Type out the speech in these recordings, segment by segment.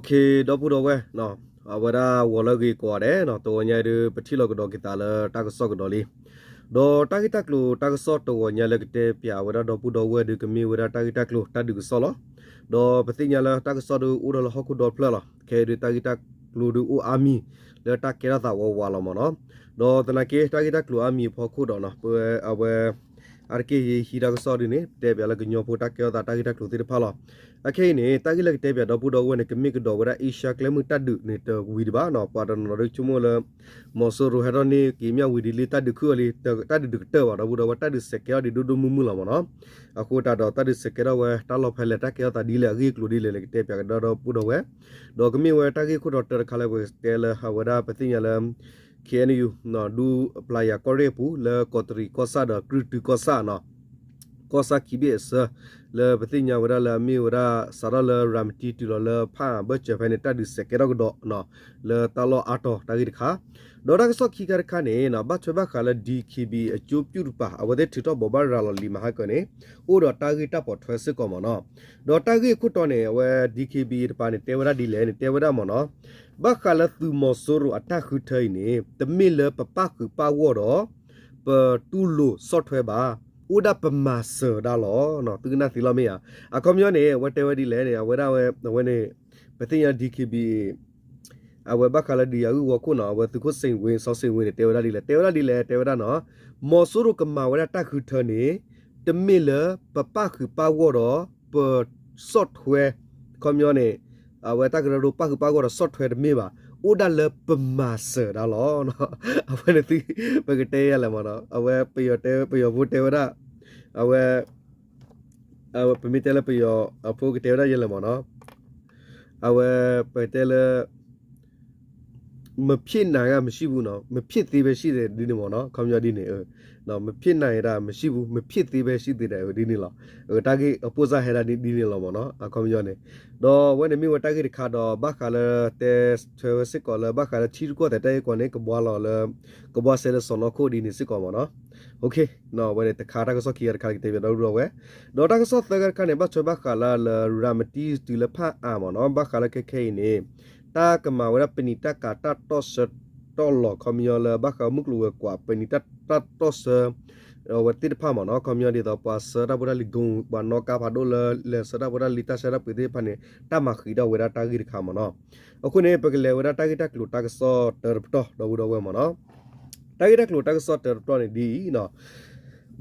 ဒီပုၢ်ဒီဝဲၢ်, အဝဲဒၣ်ဂီၤလၢအဂ့ၤကိးဂၤဒဲး, တဂီၤညါအံၤဒုး ပထံၣ်လိာ်ကဒီးက့ၤသးလၢတၢ်ကစီၣ်ကဒီးလံ. ဒီးတၢ်ဂ့ၢ်တၢ်ကျိၤတၢ်ကစီၣ်တဂီၤညါလၢကတဲပၠးဝဲဒၣ်ဒီပုၢ်ဒီဝဲၢ်ဒုး ကမ့ၢ်ဝဲဒၣ်တၢ်ဂ့ၢ်တၢ်ကျိၤတၢ်ဒုးကစီၣ်လီၤ. ဒီးပသ့ၣ်ညါလၢတၢ်ကစီၣ်ဒုးအိၣ်ဒီးလၢဟီၣ်ခိၣ်ဒီဖျၢၣ်လီၤ. ခဲအံၤဒုးတၢ်ဂ့ၢ်တၢ်ကျိၤဒုးအိၣ်အါမံၤ လၢတၢ်ကဲထီၣ်သးဝးဝးလီၤမ့ၢ်နီၤ. ဒီးသနာ်က့ တၢ်ဂ့ၢ်တၢ်ကျိၤအါမံၤအဖီခိၣ်ဒီးနီၤ ပဝဲအဝဲ အါတက့ၢ်ယဟံးတၢ်ကစီၣ်ဒုးန့ၣ် တဲပၠးလၢကညီဖိတၢ်ကဲထီၣ်သးတၢ်ဂ့ၢ်တၢ်ကျိၤသ့ၣ်တဖၣ်လီၤ. အခဲအံၤန့ၣ် တၢ်ဂ့ၢ်လၢကတဲပၠးဒီပုၢ်ဒီဝဲၢ်န့ၣ် ကမ့ၢ်ကဒီးဝဲဒၣ် အ့ရှါကျဲမုၢ်တၢ်ဒုးန့ၣ်တဝံၤဒံးဘၣ်နီၤ. ပှၤတနီၤနီၤဒုးဆိကမိၣ်လၢ မီၤစိရိၤဟဲထီၣ်န့ၢ်က့ၤမၠၣ်ဝံၤဒ်လံ တၢ်ဒုးခုၣ်အီၤလံ တၢ်ဒုးတကတၢၢ်ဘၣ် ဒီပုၢ်ဒီဝဲၢ် တၢ်ဒုးစဲးကဲထီၣ်ဒံးဒိၣ်ဒိၣ်မုၢ်မုၢ်လီၤမ့ၢ်နီၤ. အဃိသတးဒီးတၢ်ဒုးစဲးကဲထီၣ်ဝဲတၢ်လီၢ်ဖဲလဲၣ် တၢ်ကဲထီၣ်သးဒ်လဲၣ် အဂ့ၢ်အကျိၤဒ်လဲၣ်န့ၣ် ကတဲပၠးကဒီးဒီပုၢ်ဒီဝဲၢ် ဒီးကမ့ၢ်ဝဲတၢ်ဂ့ၢ်ခိၣ်တီတၢတခါလၢပကတဲလၢအဝဲဒၣ်ပသ့ၣ်ညါလၢ ခ့ၣ်အဲၣ်ယူၣ် ဒူပျၢ်ယၤကီၢ်ရ့ၣ်အပူၤ လၢကီးတရံးကီၢ်ဆၣ်ဒီးကြုၢ်တုကီၢ်ဆၣ်နီၤ ကီၢ်ဆၣ်ခံဘ့ၣ်အဆၢ လၢပသ့ၣ်ညါဝဲဒၣ်လၢအမ့ၢ်ဝဲဒၣ် စးထီၣ်လၢရၤမတံတုၤလီၤလၢဖၣ်အၣ်ဘၢၣ်စၢၤဖဲန့ၣ် တၢ်ဒုးစဲးကဲထီၣ်ကဒီး လၢတၢ်လီၢ်အါတီၤတၢ်ဂ့ၢ်တခါ ဒီးတၢ်ကစီၣ်ခံခါတခါန့ၣ် ဘၣ်ထွဲဘၣ်ဃးလၢ DKBA အကၠိပျူၣ်တပၤ အဝဲသ့ၣ်ထုးထီၣ်ဘိးဘၣ်ရၤလီၤလံမဟါကၢန့ၣ် အိၣ်ဒီးတၢ်ဂ့ၢ်တၢ်ပိာ်ထွဲစ့ၢ်ကီးမ့ၢ်နီၤ. ဒီးတၢ်ဂ့ၢ်အခိၣ်တီန့ၣ် အဝဲ DKBA တပၤန့ၣ် တဲဝဲဒၣ်ဒ်လဲၣ်န့ၣ် တဲဝဲဒၣ်မ့ၢ်နီၤ ဘၣ်ဃးလၢသုးမီၤစိရိၤအတၢ်ဃုထၢအံၤန့ၣ် တမ့ၢ်လၢပပၣ်ဃုာ်ပၣ်ဂီၢ်ဒီး ပတူၢ်လိာ်ဆီၣ်ထွဲဘၣ်, အိၣ်ဒၣ်ပမၤစၢၤဒၣ်လီၤ. သုကနၣ်သ့လီၤမ့ၢ်ဧါ. အခီပညီန့ၣ် အဝဲတဲဝဲဒ်လဲၣ်န့ၣ် အဝဲဒၣ်ဝဲ အဝဲန့ၣ် ပသ့ၣ်ညါ DKBA အဝဲဘၣ်ဃးလၢဒုးယၤဂုၢ်ဂီၤခိၣ်နီၤ အဝဲသုးခိၣ်စ့ၣ်ဝ့ စီၤစ့ၣ်ဝ့န့ၣ် တဲဝဲဒၣ်ဒ်လဲၣ် တဲဝဲဒၣ်ဒ်လဲၣ် တဲဝဲဒၣ်နီၤ မီၤစိရိၤကမၤဝဲဒၣ်တၢ်ဃုထၢန့ၣ် တမ့ၢ်လၢပပၣ်ဃုာ်ပၣ်ဂီၢ်ဒီး ပဆီၣ်ထွဲ အခီပညီန့ၣ် အဝဲတၢ်ကရၢကရိပၣ်ဃုာ်ပၣ်ဂီၢ်ဒီးဆီၣ်ထွဲတမ့ၢ်ဘၣ်, အိၣ်ဒၣ်လၢပမၤစၢၤဒၣ်လီၤ. အဝဲန့ၣ်သု ပကတဲယဲလဲၣ်မ့ၢ်နီၤ အဝဲပယီၤတဲ ပယီၤဖိတဲဝဲဒၣ် အဝဲ ပမ့ၢ်တဲလၢပယီၤအဖိကတဲဝဲဒၣ်ယဲလဲၣ်မ့ၢ်နီၤ အဝဲ ပတဲလၢ မဖြစ်နိုင်တာမရှိဘူးနော်, မဖြစ်သေးပဲရှိသေးတယ် ဒ်န့ၣ်မ့ၢ်နီၤ အခီပညီဒ်န့ၣ် မဖြစ်နိုင်တာမရှိဘူး မဖြစ်သေးပဲရှိသေးတယ် ဒ်န့ၣ်လီၤ. တၢ်ဂ့ၢ်အပိၢ်စၢ်ဟဲဒၣ်ဒ်န့ၣ်လီၤမ့ၢ်နီၤ အခီပညီန့ၣ်, ဒီးအဝဲန့ၣ်မ့ၢ်ဝဲတၢ်ဂ့ၢ်တခါဒီး ဘၣ်ဃးလၢတဲထွဲဝဲစ့ၢ်ကီးလၢ ဘၣ်ဃးလၢထံရူၢ်ကီၢ်သဲးတၢ်ဂ့ၢ်ကီန့ၣ် ကဘှါလီၤလၢ ကဘှါစဲလၢစီၢ်နီၤခိၣ်ဒ်န့ၣ်စ့ၢ်ကီးမ့ၢ်နီၤ. အဝဲန့ၣ်တခါ တၢ်ကစီၣ်ခံဂၤတခါ ကတဲဘၣ်ဒီပုၢ်ဒီဝဲၢ်, ဒီးတၢ်ကစီၣ်သၢဂၤတခါန့ၣ် ဘၣ်ထွဲဘၣ်ဃးလၢလၢ ရၤမတံတုၤလၢဖၣ်အၣ်မ့ၢ်နီၤ ဘၣ်ဃးလၢခဲခဲအံၤန့ၣ် တၢ်ကမၤဝဲဒၣ်ပနံာ်တၢ်ကၤတၢ်တီၢ်ဆၢတီၢ်လီၤ ခီပညီလၢ ဘၣ်ဃးမုၢ်ကျိၤဝဲၤကွာ် ပနံာ်တၢ်တီၢ်ဆၢ အဝဲသ့ၣ်တဖၣ်မ့ၢ်နီၤ ခီပညီဒ်သိး ပှၤဆှၢတၢ်ဖိတၢ်လံၤ ကိၣ် ပှၤနီၣ်ကါဖးဒိၣ်လၢ လဲၤဆှၢတၢ်ဖိတၢ်လံၤ တၢ်ဆှၢတၢ်ပှ့ၤသ့ၣ်တဖၣ်န့ၣ် တၢ်မၤဃံးထီၣ်ဝဲဒၣ်တၢ်ဂ့ၢ်တခါမ့ၢ်နီၤ. အဃိန့ၣ် ပကလဲၤဝဲဒၣ်တၢ်ဂ့ၢ်တၢ်ကျိၤတၢ်ကစီၣ်တၢတပတီၢ် ဒီပုၢ်ဒီဝဲၢ်မ့ၢ်နီၤ. တၢ်ဂ့ၢ်တၢ်ကျိၤတၢ်ကစီၣ်တၢတပတီၢ်န့ၣ်ဒ်အံၤ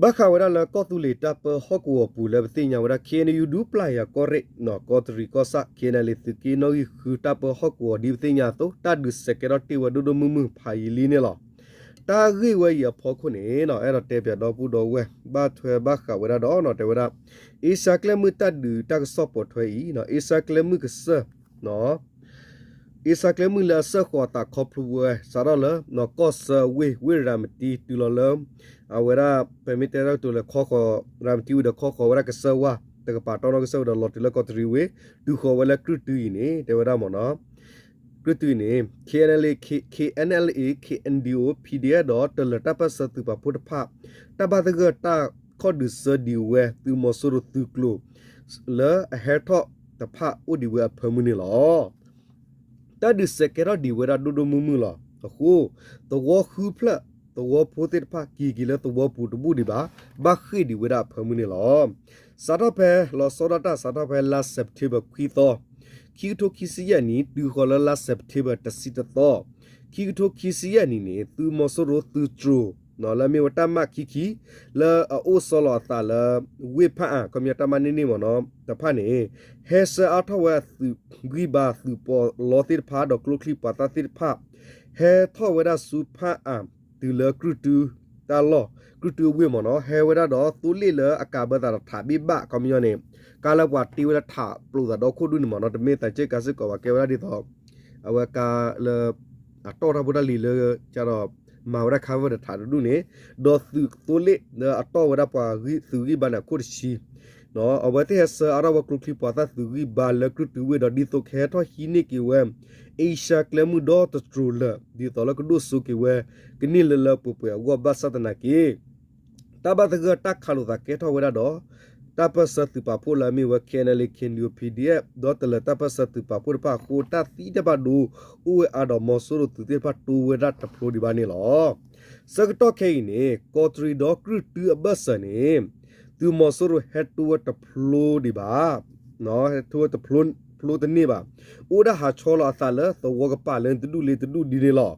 ဘၣ်ဃးဝဲဒၣ်လၢကီၢ်သူလ့ၤတၢ်ပၢဟီၣ်ကဝီၤပူၤလၢပသ့ၣ်ညါဝဲဒၣ် ခ့ၣ်အဲၣ်ယူၣ် ဒူပျၢ်ယၤကီၢ်ရ့ၣ် ကီးတရံးကီၢ်ဆၣ် ခ့ၣ်အဲၣ်အဲၣ်လ်အ့ သုးက့နီၣ်ဂံၢ်ဃု တၢ်ပၢဟီၣ်ကဝီၤဒ်ပသ့ၣ်ညါအသိး တၢ်ဒုးစဲးကဲထီၣ်တ့ၢ်ဝဲဒိၣ်ဒိၣ်မုၢ်မုၢ်ဖးယံာ်လံန့ၣ်လီၤ. တၢ်ဂ့ၢ်ဝဲအံၤအဖီခိၣ်န့ၣ် အဲၣ်ဒိးတဲပၠးဒီပုၢ်ဒီဝဲၢ် ဘၣ်ထွဲဘၣ်ဃးဝဲဒၣ်ဒီး တဲဝဲဒၣ် အ့ရှါကျဲမုၢ်တၢ်ဒုးတၢ်ကစီၣ်ပိာ်ထွဲအံၤ အ့ရှါကျဲမုၢ်ကစၢၢ် အ့ရှါကျဲမုၢ်လၢအစၢၢ်ဃီၤအသးခီဖျိဝဲ စးထီၣ်လၢ ကီၢ်ဆၢဝ့ၢ် ဝ့ၢ်ရၤမတံ တုၤလီၤလၢ အဝဲဒၣ် ပမ့ၢ်တဲတၢ်ကတိၤလဲၣ် ခီဃီၤ ရၤမတံဝံၤဒီးခီဃီၤဝဲဒၣ်ကစၢၢ်ဝါ တကပၤတီနီၣ်ကစၢၢ်ဝံၤဒီးလီၤတုၤလၢကီးတရံးဝ့ၢ် တုၤဃီၤဝဲလၢကြုၢ်တုအံၤန့ၣ် တဲဝဲဒၣ်မ့ၢ်နီၤ ကြုၢ်တုအံၤန့ၣ် ခ့ၣ်အဲၣ်အဲၣ်လ်အ့ ခ့ၣ်အဲၣ်အဲၣ်လ်အ့ ခ့ၣ်အဲၣ်ယူၣ် ပီၣ်ဒီအ့ၣ် ဒီးတလၢၤတၢ်ပၢၢ်ဆၢသုးပာ်ဖှိၣ်တဖၣ် တၢ်ဘၣ်သဂၢၢ်တၢ်ခီၣ်ဒုးဆၢဒံးဝဲ သုးမီၤစိရိၤသုးကျိၤ လၢအဟဲထီၣ်တဖၣ်အိၣ်ဒံးဝဲအဖၢမုၢ်န့ၣ်လီၤ. တၢ်ဒုးစဲးကဲထီၣ်ဒံးဝဲဒၣ်ဒိၣ်ဒိၣ်မုၢ်မုၢ်လီၤ. အဃိ သဝီဃုဖျၢၣ် သဝီဖိသ့ၣ်တဖၣ်က့ၤက့ၤလၢသဝီပူၤတဘူၣ်ဒံးဘၣ် ဘၣ်ဃ့ၢ်ဒံးဝဲဒၣ်အဖၢမုၢ်န့ၣ်လီၤ. စးထီၣ်ဖဲလီၤဆီဒၣ်တၢ် စးထီၣ်ဖဲလါစဲးပထ့ဘၢၣ်ခွံသီ ခံကထိခံဆံယဲၢ်နံၣ် တုၤဃီၤလၢလါစဲးပထ့ဘၢၣ်တဆံတသီ ခံကထိခံဆံယဲၢ်နံၣ်န့ၣ် သုးမီၤစိရိၤသုးတြိၤ လၢအမ့ၢ်ဝဲတၢ်မၣ်ခံခံ လၢအအိၣ်ဆီလီၤအသးလၢ ဝ့ၢ်ဖၣ်အၣ် ခီပညီတၢ်မၣ်န့ၢ်န့ၣ်မ့ၢ်နီၤ တဖၣ်န့ၣ် ဟဲဆှၢအါထီၣ်ဝဲအသုးဂံၢ်ဘါသုးပီးလီသ့ၣ်တဖၣ်ဒီးကျိချံမျိာ်သၣ်သ့ၣ်တဖၣ် ဟဲထီၣ်ဝဲဒၣ်ဆူဖၣ်အၣ်တုၤလၢကြုၢ်တုတၢ်လီၢ် ကြုၢ်တုအဝ့ၢ်မ့ၢ်နီၤ ဟဲဝဲဒၣ်ဒီးသိလ့ၣ်လၢအကးဘၢသးဒီးထးဘ့ၣ်ဘၣ် ခီပညီန့ၣ် ကါလၢပှၤတ့ဝဲလၢထးပျိးသးဒီခိၣ်ဒူၣ်န့ၣ်မ့ၢ်နီၤ တမ့ၢ်သးက့ကါစ့ၢ်ကီးဘၣ် ကဲဝဲဒၣ်ဒ်သိး အဝဲကါလၢ အတီၢ်တၢ်ဖိတၢ်လံၤလၢ ကဒီး မၤဝဲဒၣ် cover ဒီးထးတဒူၣ်န့ၣ် ဒီးသုးသိလ့ၣ်လၢအတီၢ်ဝဲဒၣ်ပှၤဂံၢ် သုးဂံၢ်ဘါန့ၣ်အခိၣ်တဆံ အဝဲသ့ၣ်ဟဲဆှၢအါထီၣ်ဝဲကျိချံမျိာ်သၣ်သုးဂံၢ်ဘါလၢကြုၢ်တုဝ့ၢ်ဒီးဒ်သိးကဟဲထီၣ်ဟံးန့ၢ်က့ၤဝဲ အ့ရှါကျဲမုၢ်ဒီတတြိၤလၢာ် ဒ်သိးလၢကဒိၣ်စိက့ၤဝဲ ကန့ၢ်လၢလၢပှဲၤပှဲၤအဂီၢ်ဘၣ်ဆၣ်သနာ်က့ တၢ်ဘၣ်သဂၢၢ်တၢ်ခးလိာ်သးကဲထီၣ်ဝဲဒၣ်ဒီး တၢ်ပၢၢ်ဆၢသုးပာ်ဖှိၣ်လၢအမ့ၢ်ဝဲ K N L A K N D O P D F ဒီးတလၢၤတၢ်ပၢၢ်ဆၢသုးပာ်ဖှိၣ်တဖၣ်အဃိ တၢ်သံတၢ်ဘၣ်ဒိအိၣ်ဝဲအါဒီး မီၤစိရိၤသုးသ့ၣ်တဖၣ်တိဝဲဒၣ်တဖျိဒံးဘၣ်န့ၣ်လီၤ. ဆၢကတီၢ်ခဲအံၤန့ၣ် ကီးတရံးဒီးကြုၢ်တုအဘၢၣ်စၢၤန့ၣ် သုးမီၤစိရိၤဟဲတိဝဲတဖျိဒံးဘၣ် ဟဲတိဝဲတဖျိတန့ၢ်ဘၣ်. အိၣ်ဒၣ်ဟးဆီလီၤအသးလၢသဝီကပၤလၢတဒူၣ်လၢတဒူၣ်ဒ်န့ၣ်လီၤ.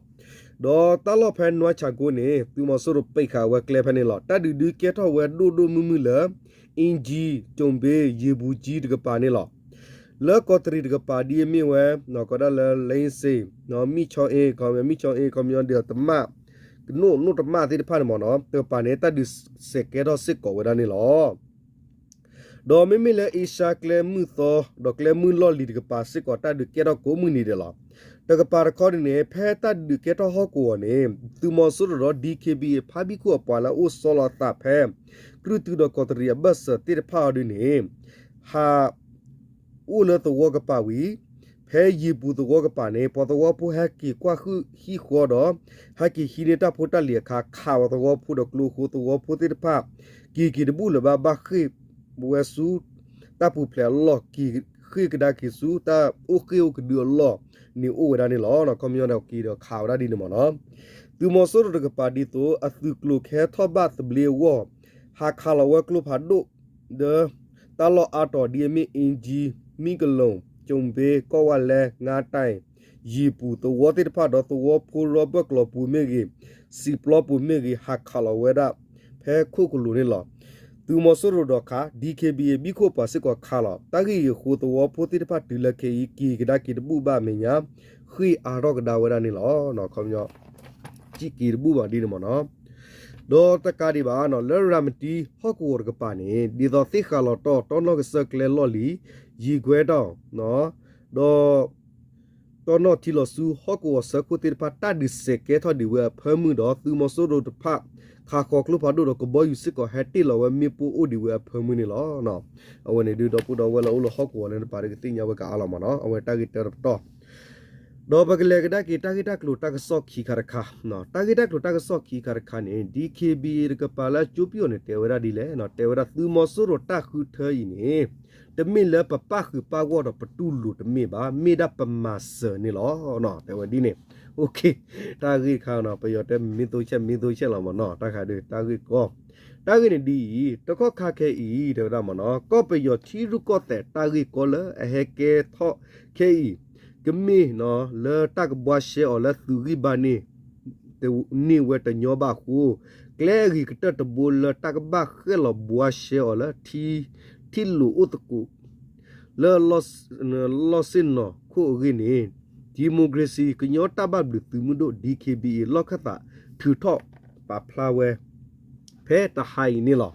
ဒီးတၢ်လီၢ်ဖဲနွါဆၣ်ကိန့ၣ် သုးမီၤစိရိၤပိတ်ဃာ်ဝဲကျဲဖဲန့ၣ်လီၤ. တၢ်ဒုးဒုးကဲထီၣ်ဝဲဒိၣ်ဒိၣ်မုၢ်မုၢ်လၢ အ့ကၠံ, ကၠိၣ်ဘ့, ယ့ၢ်ပူၤကၠံတကပၤန့ၣ်လီၤ. လၢကီးတရံးတကပၤဒ်အမ့ၢ်ဝဲ ကီးဒၣ်လၢ လ့စ့ၣ်, မံၣ်ဆီအ့, မံၣ်ဆီအ့ ခီပညီဒီးတမၣ်, ကနိၣ်နိၣ်တမၣ်သ့ၣ်တဖၣ်န့ၣ်မ့ၢ်နီၤ တကပၤန့ၣ် တၢ်ဒုးစဲးကဲထီၣ်စ့ၢ်ကီးဝဲဒၣ်န့ၣ်လီၤ. ဒီးမ့မ့ၢ်လၢအ့ရှါကျဲမုၢ်သီ ဒီးကျဲမုၢ်လီၢ်လံၤတကပၤစ့ၢ်ကီး တၢ်ဒုးကဲထီၣ်ကိးမုၢ်နံၤဒဲးလီၤ. တကပၤတခီန့ၣ်န့ၣ် ဖဲတၢ်ဒုးကဲထီၣ်ဟီၣ်ကဝီၤန့ၣ် သုးမီၤစိရိၤဒီး D K B A ဖါဘံၣ်ခိၣ်အပှၤလၢအအိၣ်ဆီလီၤအသးဖဲ ကြုၢ်တုဒီးကီးတရံးအဘၢၣ်စၢၤသ့ၣ်တဖၣ်အီၤဒ်န့ၣ် ဟး အိၣ်လၢသဝီကပၤဝံၤ ဖဲယ့ၢ်ပူၤသဝီကပၤန့ၣ် ပှၤသဝီဖိဟဲက့ၤကွၢ်ဟုၣ်ဟံၣ်ဃီဒီး ဟဲက့ၤဟံးန့ၢ်တၢ်ဖိတၢ်လံၤအခါ ခးဝဲသဝီဖိဒီးကျိအဃိ သဝီဖိသ့ၣ်တဖၣ် က့ၤက့ၤတဘူၣ်လၢၤဘၣ် ဘၣ်ဃ့ၢ်ဝဲဆူ တၢ်ပူၤဖျဲးအလီၢ် က့ၤဃ့ၢ်ကဒါက့ၤဆူ တၢ်အိၣ်ဃ့ၢ်အိၣ်ကဒုအလီၢ်န့ၣ်အိၣ်ဝဲဒၣ်န့ၣ်လီၤ. ခီပညီဒီးက့ၤဒီးခးဝဲဒၣ်ဒ်န့ၣ်မ့ၢ်နီၤ သုးမီၤစိရိၤတကပၤဒ်သိး အသုးကျိၤကဟဲထီၣ်ဘၣ်သဘျ့အဂီၢ် ဟးခးလီၤဝဲကျိဖးဒိၣ် ဒီး တၢ်လီၢ်အါတီၤဒ်အမ့ၢ်အ့ကၠံ, မံကလိၣ်, ကၠိၣ်ဘ့, ကီၢ်ဝါလဲ, ငါးတိုင်, ယ့ၢ်ပူၤသဝီသ့ၣ်တဖၣ်ဒီးသဝီဖိရီဘၢၣ်ကျီပူၤမ့ၢ်ဂ့ၤ, စံာ်ပျီပူၤမ့ၢ်ဂ့ၤ ဟးခးလီၤဝဲဒၣ် ဖဲခိၣ်ကလိၤန့ၣ်လီၤ. သုးမီၤစိရိၤဒီးခး D K B A ဘံၣ်ခိၣ်ပှၤစ့ၢ်ကီးခးလီၤ. တၢ်ဂ့ၢ်အံၤအဃိ သဝီဖိသ့ၣ်တဖၣ်တုၤလၢခဲအံၤ က့ၤကဒါက့ၤတဘူၣ်ဘၣ်အမဲာ်ညါ ဃ့ၢ်အါထီၣ်ကဒါဝဲဒၣ်န့ၣ်လီၤ. ခီပညီ က့ၤက့ၤတဘူၣ်ဘၣ်ဒ်န့ၣ်မ့ၢ်နီၤ ဒီးတကးဒံးဘၣ်နီၤ လၢရၤမတံဟီၣ်ကဝီၤတကပၤန့ၣ် ဒ်သိးသ့ၣ်ဃးလီၤတီၢ် တီနီၣ်ကစၢၢ်ကျဲလီၢ်လံၤ ယံၤကွဲတီၢ် ဒီး တီနီၣ်ထံလီၤဆူဟီၣ်ကဝီၤဆၢခိၣ်သ့ၣ်တဖၣ် တၢ်ဒုးစဲးကဲထီၣ်ဒံးဝဲအဖၢမုၢ်ဒီး သုးမီၤစိရိၤတဖၣ် ခးဃီၤကျိဖးဒိၣ်ဒီးကဘီယူၤစ့ၢ်ကီး ဟဲတ့ၢ်လီၤဝဲမ့ၣ်ပိၢ်အိၣ်ဒံးဝဲအဖၢမုၢ်န့ၣ်လီၤ. အဝဲန့ၣ်ဒုး ဒီပုၢ်ဒီဝဲၢ်လၢအိၣ်လၢဟီၣ်ကဝီၤလၢတပၤဒီးကသ့ၣ်ညါဝဲကအါလီၤမ့ၢ်နီၤ အဝဲတၢ်ဂ့ၢ်တၢတပတီၢ် ဒီးပကလဲၤကဒါက့ၤတၢ်ဂ့ၢ်တၢ်ကျိၤတၢ်ကစီၣ်ခံခါတခါ, တၢ်ဂ့ၢ်တၢ်ကျိၤတၢ်ကစီၣ်ခံခါတခါန့ၣ် D K B A တကပၤလၢအကၠိပံၣ်အီၤန့ၣ် တဲဝဲဒၣ်ဒ်လဲၣ်, တဲဝဲဒၣ်သုးမီၤစိရိၤတၢ်ဃုထၢအံၤန့ၣ် တမ့ၢ်လၢပပၣ်ဃုာ်ပၣ်ဂီၢ်ဒီးပတူၢ်လိာ်တမ့ၢ်ဘၣ်, မ့ၢ်ဒၣ်ပမၤစၢၤန့ၣ်လီၤ. တဲဝဲဒ်န့ၣ်, တၢ်ဂ့ၢ်တခါနီၤ ပယီၤတဲမ့ၢ်သိဆဲးမ့ၢ်သိဆဲးလီၤမ့ၢ်နီၤ, တၢ်ခါဒုး တၢ်ဂ့ၢ်ကီ တၢ်ဂ့ၢ်န့ၣ်ဒ်အံၤ, တကီၢ်ခါခဲအံၤ တဲဝဲဒၣ်မ့ၢ်နီၤ ကီၢ်ပယီၤထံရူၢ်ကီၢ်သဲးတၢ်ဂ့ၢ်ကီလၢအဟဲကဲထီၣ်ခဲအံၤ, ကမ့ၢ်လၢတၢ်ကဘှါရှဲအီၤလၢသုးဂံၢ်ဘါန့ၣ် န့ၢ်ဝဲတညီဘၣ်အဃိ, ကျဲအဂ့ၤကတၢၢ်တဘိလၢတၢ်ကဘၣ်ဃဲၣ်လီၤဘှါရှဲအီၤလၢ ထံ ထံလိာ်အိၣ်သကိး လၢ လီၢ်ဆ့ၣ်နီၤခိၣ်အဂ့ၢ်န့ၣ် Democracy ကညီတၢ်ဘၣ်ဘျုးသုးမုၢ်ဒိၣ် D K B A လီၢ်ခၢၣ်သးထုးထီၣ်ပာ်ဖျါဝဲ ဖဲတဟါအံၤန့ၣ်လီၤ.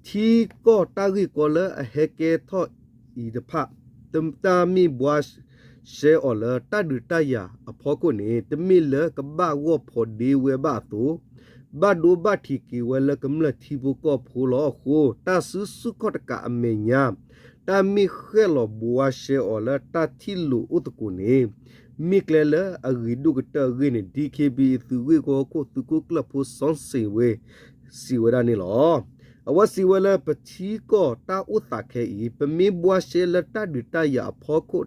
ထံကီၢ်တၢ်ဂ့ၢ်ကီလၢအဟဲကဲထီၣ်အံၤတဖၣ် တၢ်မ့ၢ်ဘှါရှဲအီၤလၢတၢ်ဒုးတၢ်ယၤအဖီခိၣ်န့ၣ် တမ့ၢ်လၢကဘၣ်ဂီၢ်ဖိးဒ့ဝဲဘၣ်အသိး, ဘၣ်ဒိဘၣ်ထံးက့ၤဝဲလၢကမျၢၢ်ထံဖိကီၢ်ဖိလီၤအဃိ, တၢ်စုဆူၣ်ခီၣ်တကးအမဲာ်ညါ တၢ်မ့ၢ်ဃဲၣ်လီၤဘှါရှဲအီၤလၢတၢ်ထံၣ်လိာ်အိၣ်သကိးန့ၣ် မ့ၢ်ကျဲလၢအဂ့ၤဒိၣ်ကတၢၢ်အဂ့ၢ်န့ၣ် D K B A သုးဂ့ၢ်ကီၢ်ခိၣ်သုးခိၣ်ကျၢၢ်ဖိစီစ့ၣ်ဝ့ စံးဝဲဒၣ်န့ၣ်လီၤ. အဝဲစံးဝဲလၢပထံကီၢ်တၢ်အိၣ်သးခဲအံၤ ပမ့ၢ်ဘှါရှဲလၢတၢ်ဒုးတၢ်ယၤအဖီခိၣ်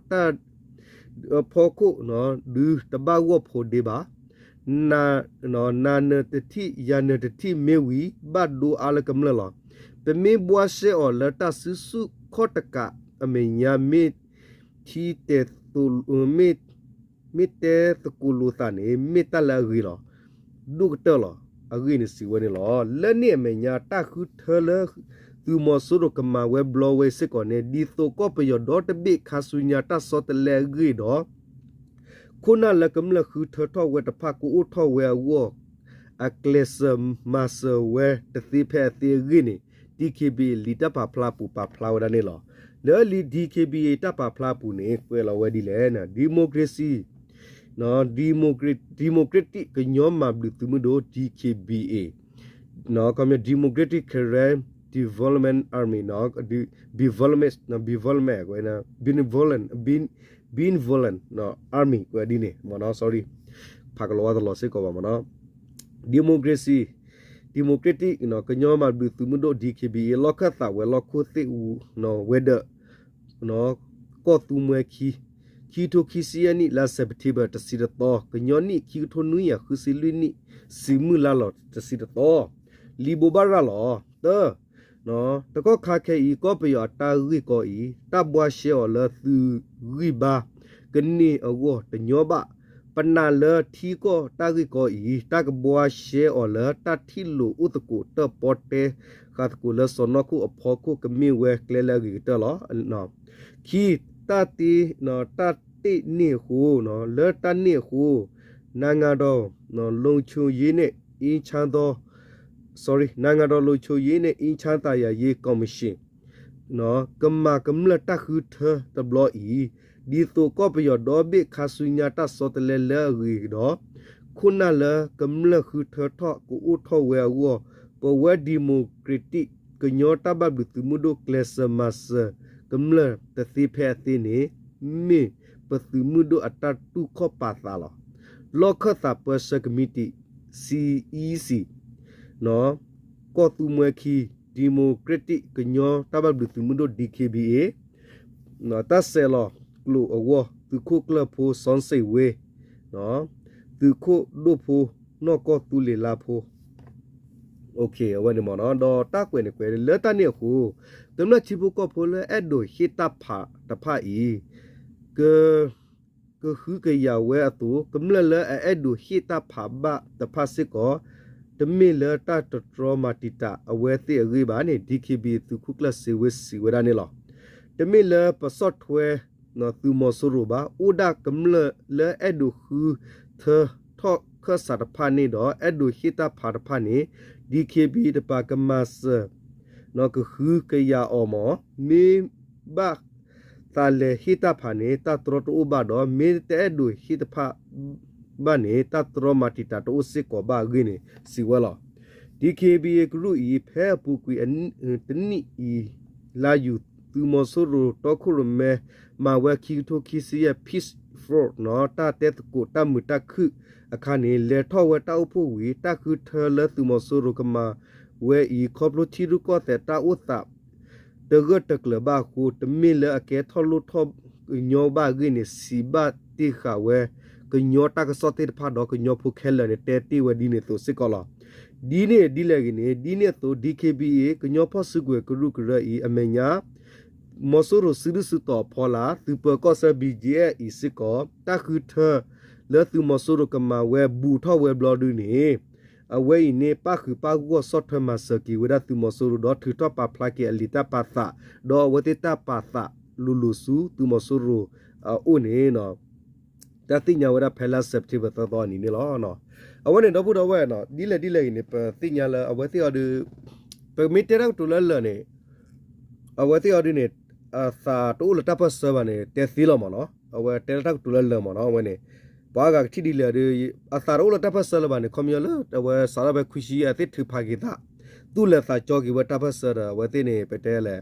အဖီခိၣ် ဒုးတဘၣ်ဂီၢ်ဖိးဒ့ဘၣ်. နၤနၢၤတထံၣ် ယၤနၢၤတထံၣ်မ့ၢ်ဝံၤ ဘၣ်ဒိအါလၢကမျၢၢ်လီၤ. ပမ့ၢ်ဘှါရှဲအီၤလၢတၢ်စုဆူၣ်ခီၣ်တကးအမဲာ်ညါ မ့ၢ်ထံတဲ မ့ၢ်တဲသကိးလိာ်သးန့ၣ် မ့ၢ်တၢ်လၢအဂ့ၤလီၤ. ဒိၣ်ကတၢၢ်လီၤ. အဂ့ၢ်န့ၣ်စံးဝဲန့ၣ်လီၤ. လၢန့ၣ်အမဲာ်ညါ တၢ်ဃုထၢလၢသုးမီၤစိရိၤကမၤဝဲဘျီဝဲစ့ၢ်ကီးန့ၣ် ဒ်သိးကီၢ်ပယီၤဒီတဘ့ၣ်ခါဆူညါတၢ်ဆီတလဲအဂ့ၢ်ဒီး ခိၣ်နၢ်လၢကမျၢၢ်ဃုထၢထီၣ်ဝဲတဖၣ်ကအိၣ်ထီၣ်ဝဲအဂီၢ် အကျဲးစၢးမၤစၢၤဝဲတသ့ဖဲအသ့အဂ့ၢ်န့ၣ် D K B A လံာ်တၢ်ပာ်ဖျါအပူၤပာ်ဖျါဝဲဒၣ်န့ၣ်လီၤ. လၢလံာ် D K B A တၢ်ပာ်ဖျါအပူၤန့ၣ် ကွဲးလီၤဝဲဒ်လဲၣ်န့ၣ် Democracy Democratic ကညီမၤဘျုးသုးမုၢ်ဒိၣ် D K B A ခီ Democratic Karen Benevolent Army Benevolent Benevolent Benevolent Benevolent Army ကွဲးဒ်န့ၣ်မ့ၢ်နီၤ sorry ဖးကလီၤဝါတလီၤစ့ၢ်ကီးဘၣ်မ့ၢ်နီၤ Democracy Democratic ကညီဘၣ်ဘျုးသုးမုၢ်ဒိၣ် D K B A လီၢ်ခၢၣ်သးဝဲၤလီၢ်ခိၣ်သ့ၣ်အူဝဲၤဒၢး ကီၢ်သူမှဲခံ, ခံကထိခံဆံယဲၢ်နံၣ် လါ September တဆံတသီ, ကညီနံၣ် ခံကထိနွံကယၤဃုဆံလွံၢ်နံၣ်, စံးမုၢ်လါလီၤတဆံတသီ, လံာ်ဘိးဘၣ်ရၤလီၤ. တၢ, တကီၢ်ခါခဲအံၤ ကီၢ်ပယီၤအတၢ်ဂ့ၢ်ကီအံၤ တၢ်ဘှါရှဲအီၤလၢသုးဂံၢ်ဘါကန့ၢ်အဂီၢ်တညီဘၣ်. ပနာ်လၢထံကီၢ်တၢ်ဂ့ၢ်ကီအံၤ တၢ်ကဘှါရှဲအီၤလၢတၢ်ထံၣ်လိာ်အိၣ်သကိးတၢၣ်ပီၣ်တဲဃာ်သကိးလၢစီၢ်နီၤခိၣ်အဖီခိၣ် ကမ့ၢ်ဝဲကျဲလၢအဂ့ၤကတၢၢ်လီၤ. ခံ, တၢ်တ့, တၢ်တ့ၢ်န့ၢ်အဃိ, လၢတၢ်န့ၣ်အဃိ နၤဂၤဒီး လိၤဆိယ့န့ၣ် အ့ၣ်ဆါသီ sorry နၤဂၤဒီးလိၤဆိယ့န့ၣ် အ့ၣ်ဆါသးယၤယ့ ကော်မရှင် ကမၤကမျၢၢ်တၢ်ဃုထၢတဘျီအံၤ, ဒ်သိးကီၢ်ပယီၤဒီဘ့ၣ်ခါဆူညါတၢ်ဆီတလဲလၢအဂ့ၤဒီး ခိၣ်နၢ်လၢကမျၢၢ်ဃုထၢထီၣ်ကအိၣ်ထီၣ်ဝဲအဂီၢ်, ပဝဲ Democratic ကညီတၢ်ဘၣ်ဘျုးသုးမုၢ်ဒိၣ် ကျဲးစၢးမၤစၢၤကမျၢၢ်တသ့ဖဲအသ့န့ၣ် မ့ၢ်ပသုးမုၢ်ဒိၣ်အတၢ်တူၢ်ခီၣ်ပာ်သးလီၤ. လီၢ်ခၢၣ်သးပၢဆှၢကမံးတံာ် C E C ကီၢ်သူမှဲခံ, Democratic ကညီတၢ်ဘၣ်ဘျုးသုးမုၢ်ဒိၣ် D K B A တၢ်ဆဲးလီၤကျိာ်အဂီၢ် သုးခိၣ်ကျၢၢ်ဖိ စီၤစ့ၣ်ဝ့, သုးခိၣ်ဒိၣ်ဖိ နီၢ်ကီၢ်သူလ့ၤလါဖိ အဝဲန့ၣ်မ့ၢ်နီၤ, ဒီးတၢ်ကွဲးန့ၣ်ကွဲးလၢတၢ်န့ၣ်အဃိ, ကမျၢၢ်ထံဖိကီၢ်ဖိလၢအဲၣ်ဒိးဟ့ၣ်တၢ်ဖးတဖၣ်အံၤ, က ကဃုကယာ်ဝဲအသိး, ကမျၢၢ်လၢအအဲၣ်ဒိးဟ့ၣ်တၢ်ဖးဘၣ်တဖၣ်စ့ၢ်ကီး, တမ့ၢ်လၢတၢ်တတြီမၤတံာ်တာ်အဝဲသ့ၣ်အဂ့ၢ်ဘၣ်န့ၣ် D K B A သုးခိၣ်ကျၢၢ်စ့ဝ့စံးဝဲဒၣ်န့ၣ်လီၤ. တမ့ၢ်လၢပဆီၣ်ထွဲ သုးမီၤစိရိၤဘၣ်, အိၣ်ဒၣ်ကမျၢၢ်လၢအဲၣ်ဒိးဃုထၢထီၣ်ခၢၣ်စးတဖၣ်န့ၣ်ဒီး အဲၣ်ဒိးဟ့ၣ်တၢ်ဖးတဖၣ်န့ၣ် D K B A တပၤကမၤစၢၤ ကဃုကယာ်အီၤမ့ၢ်, မ့ၢ်ဘၣ်သးလဲၤဟ့ၣ်တၢ်ဖးန့ၣ် တၢ်တြီတအိၣ်ဘၣ်ဒီး မ့ၢ်တအဲၣ်ဒိးဟ့ၣ်တဖၣ်ဘၣ်န့ၣ် တၢ်တြီမၤတံာ်တာ်တအိၣ်စ့ၢ်ကီးဘၣ်အဂ့ၢ်န့ၣ် စံးဝဲလီၤ. D K B A ကရူၢ်အံၤ ဖဲအပူၤကွံာ်တနံၣ်အံၤ လါယူၤ သုးမီၤစိရိၤတီခိၣ်ရိၣ်မဲ မၤဝဲခံကထိခံဆံယဲၢ် Peace Front တၢ်တဲသကိးတၢ်မုာ်တၢ်ခုၣ်အခါန့ၣ် လဲၤထီၣ်ဝဲတၢ်အိၣ်ဖှိၣ်ဝံၤ တၢ်ဃုထၢလၢသုးမီၤစိရိၤကမၤဝဲအံၤ ခီဖျိထံရူၢ်ကီၢ်သဲးတၢ်အိၣ်သး တဂၢၢ်တကျၢၤဘၣ်အဃိ တမ့ၢ်လၢအကဲထီၣ်လိၣ်ထီၣ်ကညီဘၣ်အဂ့ၢ်န့ၣ် စံးဘၣ်တ့ၢ်ဃာ်ဝဲ ကညီတၢ်ကစီၣ်သ့ၣ်တဖၣ်ဒီးကညီဖိခဲလၢာ်န့ၣ် တဲတ့ၢ်ဝဲဒ်န့ၣ်အသိးစ့ၢ်ကီးလီၤ. ဒ်န့ၣ်ဒ်လဲၣ်ဂ့ၤန့ၣ် ဒ်န့ၣ်အသိး D K B A ကညီဖီၣ်စုကဝဲၤကရူၢ်ကရၢအံၤ အမဲာ်ညါ မီၤစိရိၤစုဒုၣ်စုတီၤအဖီလာ် သုးပၢၤကီၢ်ဆၢ B G F အံၤစ့ၢ်ကီး တၢ်ဃုထၢလၢသုးမီၤစိရိၤကမၤဝဲဘူးထီၣ်ဝဲဘျီဒုန့ၣ် အဝဲအံၤန့ၣ် ပၣ်ဃုာ်ပၣ်ဂီၢ်ဆီၣ်ထွဲမၤစၢၤက့ၤဝဲဒၣ်သုးမီၤစိရိၤဒီးထုးထီၣ်ပာ်ဖျါက့ၤအလံာ်တၢ်ပာ်သး ဒီးအဝဲသ့ၣ်တၢ်ပာ်သးလိၤလိၤဆူသုးမီၤစိရိၤအအိၣ်န့ၣ် တၢ်သ့ၣ်ညါဝဲဒၣ်ဖဲလါ September သၢသီအနံၤန့ၣ်လီၤ. အဝဲန့ၣ်ဒီပုၢ်ဒီဝဲၢ် ဒ်လဲၣ်ဒ်လဲၣ်ဂ့ၤန့ၣ် ပသ့ၣ်ညါလၢအဝဲသ့ၣ်အီၤဒုး ပမ့ၢ်တဲတၢ်ကတိၤလၢလၢာ်န့ၣ် အဝဲသ့ၣ်အီၤဒုးန့ၣ် အသးတအိၣ်လၢတၢ်ပၢၢ်ဆၢဘၣ်န့ၣ် တဲသ့လီၤမ့ၢ်နီၤ. အဝဲတဲလၢတၢ်ကတိၤလၢလၢာ်မ့ၢ်နီၤ အဝဲန့ၣ် ပှၤအါဂၤကထံၣ်ဒ်လဲၣ်ဒီး အသးတအိၣ်လၢတၢ်ပၢၢ်ဆၢလၢၤဘၣ်န့ၣ် ခီပညီလၢ အဝဲစးထီၣ်ဖဲခွံဆံယဲၢ်အသ့ၣ်ထုးဖးက့ၤသး သူၣ်လဲၤသးကၠီက့ၤဝဲတၢ်ပၢၢ်ဆၢဒီး အဝဲသ့ၣ်န့ၣ် ပတဲလဲၣ်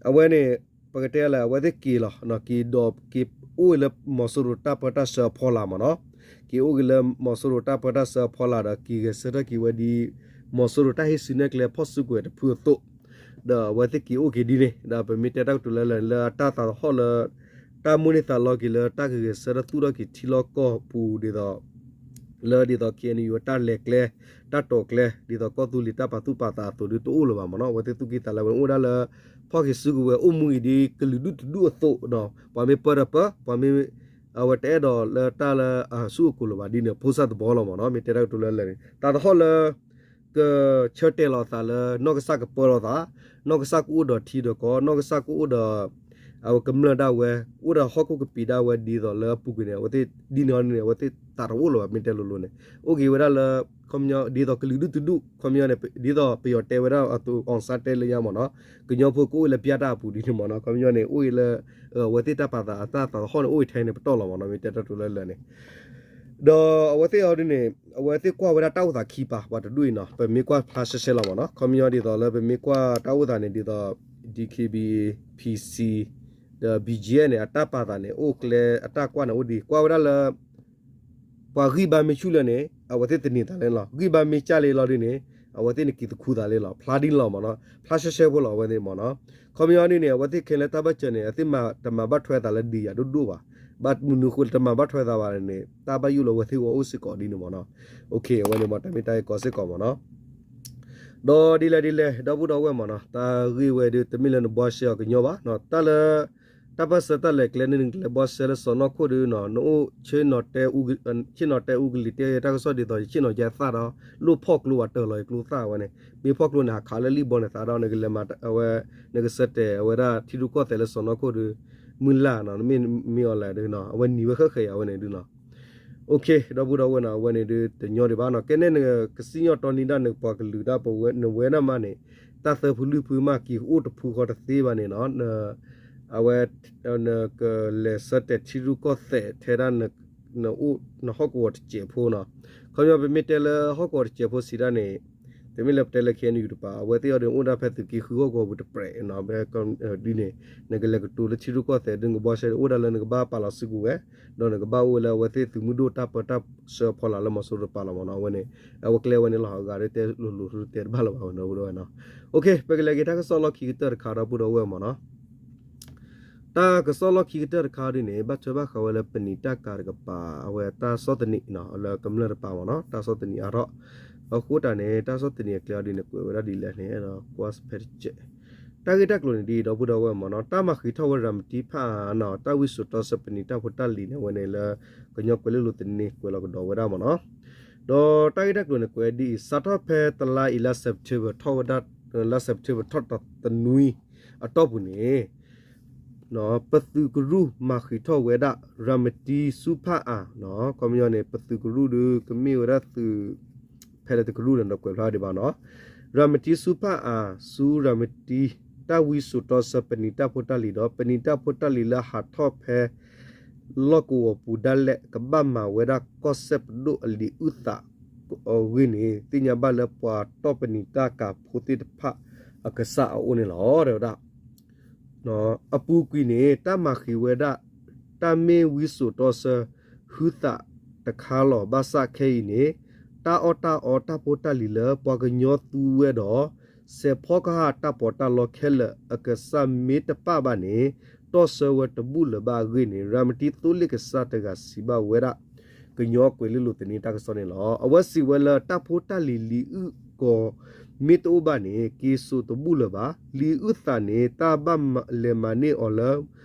အဝဲန့ၣ် ပကတဲလဲၣ် အဝဲသ့ၣ်က့ၤလီၤ က့ၤဒီးက့ၤအိၣ်လၢ မီၤစိရိၤတၢ်ပၢတၢ်ဆှၢအဖီလာ်မ့ၢ်နီၤ. က့ၤအိၣ်က့ၤလၢ မီၤစိရိၤတၢ်ပၢတၢ်ဆှၢအဖီလာ်ဒီး က့ၤဂဲၤဆၢထၢၣ်က့ၤဝဲဒ် မီၤစိရိၤတၢ်ဟ့ၣ်စုနဲၣ်ကျဲဖီၣ်စုကဝဲၤတဖုအသိး ဒီးအဝဲသ့ၣ်က့ၤအိၣ်က့ၤဒ်န့ၣ် ဒီးပမ့ၢ်တဲတၢ်ကတိၤလၢလၢာ်န့ၣ် လၢအတၢ်သးသဟီၣ်လၢ တၢ်မိၣ်န့ၢ်သးလီက့ၤလၢတၢ်ကဂဲၤဆၢထၢၣ်သူၣ်ထီၣ်က့ၤထံလီၢ်ကီၢ်ပူၤဒ်သိး လၢဒ်သိး K N U အတၢ်လဲၤကျဲ တၢ်တီၤကျဲ ဒ်သိးကီၢ်သူလ့ၤတၢ်ပာ်သူၣ်ပာ်သးအသိးဒုးတအိၣ်လၢၤဘၣ်မ့ၢ်နီၤ. အဝဲသ့ၣ်သူၣ်က့သးလဲဝဲန့ၣ်အိၣ်ဝဲဒၣ်လၢ ဖီၣ်က့ၤစုကဝဲၤအိၣ်မူအံၤဒ်ကလုာ်ဒူၣ်တဒူၣ်အသိးဒီး ပှၤမ့ၢ်ပၢတၢ်ပၢ ပှၤမ့ၢ် အဝဲတအဲၣ်ဒိးလၢတၢ်လၢအစုအကိၤလၢၤဘၣ်ဒ်န့ၣ် ဖိစၢ်သဘီလီၤမ့ၢ်နီၤ. မ့ၢ်တဲတၢ်ကတိၤလၢလၢာ်န့ၣ် သးသဟီၣ်လၢ ကဆၢတဲာ်လီၤသးလၢ နီၢ်ကစၢ်ကပၢလီၤသး, နီၢ်ကစၢ်ကအိၣ်ဒီးထံဒီးကီၢ်, နီၢ်ကစၢ်ကအိၣ်ဒီး အဝဲကမျၢၢ်ဒၣ်ဝဲ, အိၣ်ဒီးဟီၣ်ခိၣ်ကပံာ်ဒၣ်ဝဲဒ်သိးလၢအပူၤကွံာ်န့ၣ် အဝဲသ့ၣ်ဒ်န့ၣ်အီၤန့ၣ် အဝဲသ့ၣ်သးတအိၣ်လၢၤဘၣ် မ့ၢ်တဲလိၤလိၤန့ၣ် အိၣ်က့ၤဝဲဒၣ်လၢ ခီပညီ ဒ်သိးကလုာ်ဒူၣ်တဒူၣ် ခီပညီန့ၣ် ဒ်သိးပယီၤတဲဝဲဒၣ်အသိး အောင်ဆန်း တဲလၢညါမ့ၢ်နီၤ ကညီဖိကအိၣ်လၢပျၢ်တၢ်အပူၤဒ်န့ၣ်မ့ၢ်နီၤ ခီပညီန့ၣ် အိၣ်အံၤလၢ အဝဲသ့ၣ်တၢ်ပာ်သးအတၢ်သးသဟီၣ်န့ၣ် အိၣ်အံၤထဲန့ၣ်ပတီၢ်လီၤမ့ၢ်နီၤ မ့ၢ်တဲတၢ်ကတိၤလၢလၢာ်န့ၣ် ဒီးအဝဲသ့ၣ်အီၤဒ်န့ၣ် အဝဲသ့ၣ်ကွၢ်ဝဲဒၣ်တၢ်အိၣ်သးခံပၤ ပှၤတဒူၣ်အံၤနီၤ ပမ့ၢ်ကွၢ်ဖျါရှဲရှဲလီၤမ့ၢ်နီၤ ခီပညီဒ်သိးလၢပမ့ၢ်ကွၢ်တၢ်အိၣ်သးန့ၣ် ဒ်သိး D K B A P C ဒီး B G F န့ၣ် အတၢ်ပာ်သးန့ၣ် အိၣ်ကျဲအတၢ်ကွၢ်န့ၣ်အိၣ်ဒံး ကွၢ်ဝဲဒၣ်လၢ ပှၤဂံၢ်ဘါမ့ၢ်ဆူၣ်လၢာ်န့ၣ် အဝဲသ့ၣ်သန့ၤသးလဲၣ်လီၤ ဂံၢ်ဘါမ့ၢ်ကၢ်လံလီၤဒ်န့ၣ် အဝဲသ့ၣ်န့ၣ်က့ၤသခူသးလံလီၤ, ဖျါဒ်န့ၣ်လီၤမ့ၢ်နီၤ, ဖျါရှဲရှဲဖိလီၤ အဝဲသ့ၣ်မ့ၢ်နီၤ. ခီပညီန့ၣ်န့ၣ် အဝဲသ့ၣ်ခဲလၢာ်တၢ်ဘၣ်စၢၤန့ၣ် အသ့ၣ်မၤတမၤဘၣ်ထွဲသးလၢဒ်ယၤဒိၣ်ဒိၣ်ဘၣ်, ဘၣ်မနုၤဃိတမၤဘၣ်ထွဲသးဘၣ်န့ၣ် တၢ်ဘၣ်ယိၣ်လၢအဝဲသ့ၣ်အအိၣ်စ့ၢ်ကီးဒ်န့ၣ်မ့ၢ်နီၤ. အဝဲန့ၣ်မ့ၢ်တၢ်မ့ၢ်တၢ်ဂ့ၢ်ကီစ့ၢ်ကီးမ့ၢ်နီၤ. ဒီးဒ်လဲၣ်ဒ်လဲၣ် ဒီပုၢ်ဒီဝဲၢ်မ့ၢ်နီၤ, တၢ်ဂ့ၢ်ဝဲဒုး တမ့ၢ်လၢနဘှီရှဲအီၤကညီဘၣ်နီၤ, တၢ်လၢ တၢ်ပၢၢ်ဆၢတၢ်လဲၤကျဲန့ၣ် နကလဲၤဘှီရှဲလၢစီၢ်နီၤခိၣ်ဒုးနီၤ, နအိၣ် ဆ့ၣ်နီၤတဲအူကလံၤတဲ တၢ်ကစီၣ်ဒ်သိး ယဆ့ၣ်နီၤယဲသၣ်ဒီး လိၣ်ဖီၣ်ကျိဘၣ်တၢၢ်လီၤ ယကျိသၣ်ဝဲန့ၣ်, မ့ၢ်ဖီၣ်ကျိန့ၣ် ဟးခးလၢလံၣ်ဘီန့ၣ်သးဒီး နကလဲၤမၤဝဲ နကဆၢတဲာ်အဝဲဒၣ်ထံရူၢ်ကီၢ်သဲးလၢစီၢ်နီၤခိၣ်ဒုး မုၢ်လၢ်နီၤ, နမ့ၢ်မ့ၢ်အီၤလဲၣ်ဒုးနီၤ, အဝဲနံၤဝဲဃဲဃဲအံၤအဝဲန့ၣ်ဒုးနီၤ. အိၣ်ခ့ ဒီပုၢ်ဒီဝဲၢ်နီၤ, အဝဲန့ၣ်ဒုးတညီဒံးဘၣ်နီၤ, ကဲန့ၣ်နကစံၣ်ညီၣ်တီနံၤဒၣ် နပှၤကလုာ်ဒၣ်ပဝဲ နဝဲဒၣ်မးန့ၣ် တၢ်သၢဖုလွံၢ်ဖုမးက့ၤအိၣ်တဖုဃီတသ့ဘၣ်န့ၣ်နီၤ, အဝဲ နကလဲၤဆၢတဲာ်ထံရူၢ်ကီၢ်သဲးထဲဒၣ် နအိၣ်နဟီၣ်ကဝီၤတစဲးဖိနီၤ. ခီပညီပမ့ၢ်တဲလၢဟီၣ်ကဝီၤတစဲးဖိစံးဒၣ်န့ၣ် တမ့ၢ်လၢပတဲလၢ ခ့ၣ်အဲၣ်ယူၣ် တပၤ, အဝဲသ့ၣ်အီၤဒုးအိၣ်ဒၣ်ဖဲသုးက့ဃုဟီၣ်ကဝီၤပူၤတပြဲးနီၤ, ဒ်န့ၣ် နကလဲၤကတိၤလၢထံရူၢ်ကီၢ်သဲးဒုး နကဘှီရှဲအိၣ်ဒၣ်လၢနကဘၣ်ပာ်လီၤစုကဝဲၤ, ဒီးနကဘၣ်အိၣ်ဝဲလၢအဝဲသ့ၣ်သုးမုၢ်ဒိၣ်တၢ်ပၢတၢ်ဆှၢအဖီလာ်လၢမီၤစိရိၤတပၤလီၤမ့ၢ်နီၤ. အဝဲန့ၣ် အဝဲကျဲဝဲန့ၣ်လီၤ, အဂၤဒုးတဲလိၤလိၤတဲတဘၣ်လၢၤဘၣ်ဝဲနီၤ, ဒီပုၢ်ဒီဝဲၢ်နီၤ. အိၣ်ခ့ ပကလဲၤက့ၤတၢ်ကစီၣ်လီၢ်ခံကတၢၢ်တခါ ဒီပုၢ်ဒီဝဲၢ်မ့ၢ်နီၤ. တၢ်ကစီၣ်လီၢ်ခံကတၢၢ်တခါဒ်န့ၣ် ဘၣ်ထွဲဘၣ်ဃးဝဲလၢပနံာ်တၢ်ကၤတကပၤ အဝဲတၢ်ဆီၣ်သနံးလၢကမျၢၢ်တပၤမ့ၢ်နီၤ, တၢ်ဆီၣ်သနံးအါထီၣ် အဃိတၢ်န့ၣ် တၢ်ဆီၣ်သနံးအကျဲအီၤဒ်န့ၣ် ကွဲးဝဲဒၣ်ဒ်လဲၣ်န့ၣ် ဒီးကွၢ်ဖဲတစဲး. တၢ်ဂ့ၢ်တၢ်ကျိၤန့ၣ်ဒ်အံၤ ဒီပုၢ်ဒီဝဲၢ်မ့ၢ်နီၤ, တၢ်မၤဃံးထီၣ်ဝဲရၤမတံဖၣ်အါနီၤ, တၢ်ဝံစိာ်တီဆၢပနံာ်တၢ်ဖိတၢ်လံၤန့ၣ် အဝဲန့ၣ်လၢ ကညီကွဲၤလ့လိၤသန့ကွဲးလီၤကဒီးဝဲဒၣ်မ့ၢ်နီၤ. ဒီးတၢ်ဂ့ၢ်တၢ်ကျိၤန့ၣ် ကွဲးဒ်အံၤ, စးထီၣ်ဖဲတလါအံၤလါ September ထီၣ်ဝဲဒၣ် လါ September ထီၣ်တနွံအတီၢ်ပူၤန့ၣ် ပသုးကရူၢ်မၤဃံးထီၣ်ဝဲဒၣ် ရၤမတံဆူဖၣ်အၣ်နီၤ, ခီပညီန့ၣ် ပသုးကရူၢ်ဒုးကမ့ၢ်ဝဲဒၣ်သုး ဖဲလဲၣ်တကရူၢ်န့ၣ် ဒီးကွဲးဖျါဒံးဘၣ်နီၤ. ရၤမတံဆူဖၣ်အၣ် ဆူရၤမတံ တၢ်ဝံစိာ်တီဆၢပနံာ်တၢ်ဖိတၢ်လံၤဒီး ပနံာ်တၢ်ဖိတၢ်လံၤလၢဟးထီၣ်ဖဲ လီၢ်ကဝီၤပူၤဒၣ်လဲာ် ကဘၣ်မၤဝဲဒၣ်ကီၢ်စဲၣ်ပဒိၣ်အလံာ်အုၣ်သးအဂ့ၢ်န့ၣ် သ့ၣ်ညါဘၣ်လၢပှၤတီၢ်ပနံာ်တၢ်ကၤဖိသ့ၣ်တဖၣ်အကစၢ်အအိၣ်န့ၣ်လီၤ တဲဝဲဒၣ်. အပူၤကွံာ်န့ၣ် တၢ်မၤဃံးဝဲဒၣ် တၢ်မ့ၢ်ဝံစိာ်တီဆၢ ဟုသးတခါလီၤ. ဘၣ်ဆၣ်ခဲအံၤန့ၣ် တၢ်အီၣ်တၢ်အီတၢ်ဖိတၢ်လံၤလၢပှၤကညီသူဝဲဒီး စဲးဖီကဟၣ်တၢ်ပီးတၢ်လီခဲလၢာ်အကစၢ်မ့ၢ်တပၣ်ဘၣ်န့ၣ် တီၢ်ဆၢဝဲတဘူၣ်လၢၤဘၣ်အဂ့ၢ်န့ၣ် ရၤမတံသိလ့ၣ်ကစၢ်တဂၤစံးဘၣ်ဝဲဒၣ် ကညီကွဲၤလ့လိၤသန့တၢ်ကစီၣ်န့ၣ်လီၤ. အဝဲစံးဝဲလၢတၢ်ဖိတၢ်လံၤလံာ်အုၣ်ကီၤ မ့ၢ်တအိၣ်ဘၣ်န့ၣ် က့ၤစိာ်တဘူၣ်လၢၤဘၣ်. လံာ်အုၣ်သးန့ၣ် တၢ်ဘၣ်လဲၤမၤန့ၢ်အီၤလၢ